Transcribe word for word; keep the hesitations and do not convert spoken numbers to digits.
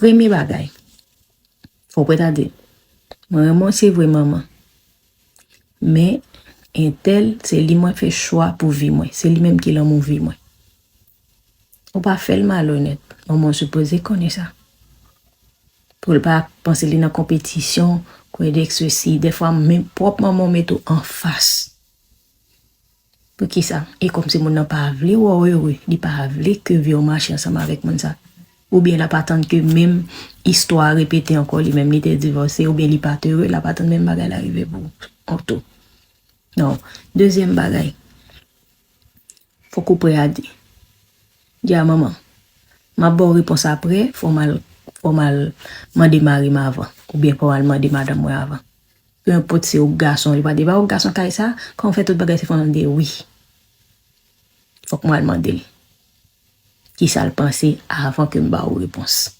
Premye bagay, fò w prèt a di, mwen renmen w se vre manman. Men, entèl, se li mwen fè chwa pou vi mwen. Se li menm ki lanmou vi mwen. Ou pa fè l malonèt. Manman w sipoze konnen sa. Pou l pa panse li nan konpetisyon, kwè dèk sesi. Dèfwa, menm pwòp manman w mete w anfas. Poukisa? E kòmsi moun nan pa vle wè w ere, li pa vle ke vi w mache ansanm avèk moun sa. Oubyen l ap atann ke menm istwa a repete ankò, li menm li te divòse, oubyen li pa t ere, l ap atann menm bagay la rive pou ou tou. Non. Dezyèm bagay, fòk ou prè a di. Di a manman, m ap ba w repons apre, fò m al, fò m al mande mari m avan, oubyen fò m al mande madanm mwen avan. Penenpòt se ou k gason, li pa di, e pa ou k gason kay sa, kòman w fè tout bagay se fanm nan di wi. Fòk mwen al mande l kisa l panse avan ke m ba ou repons.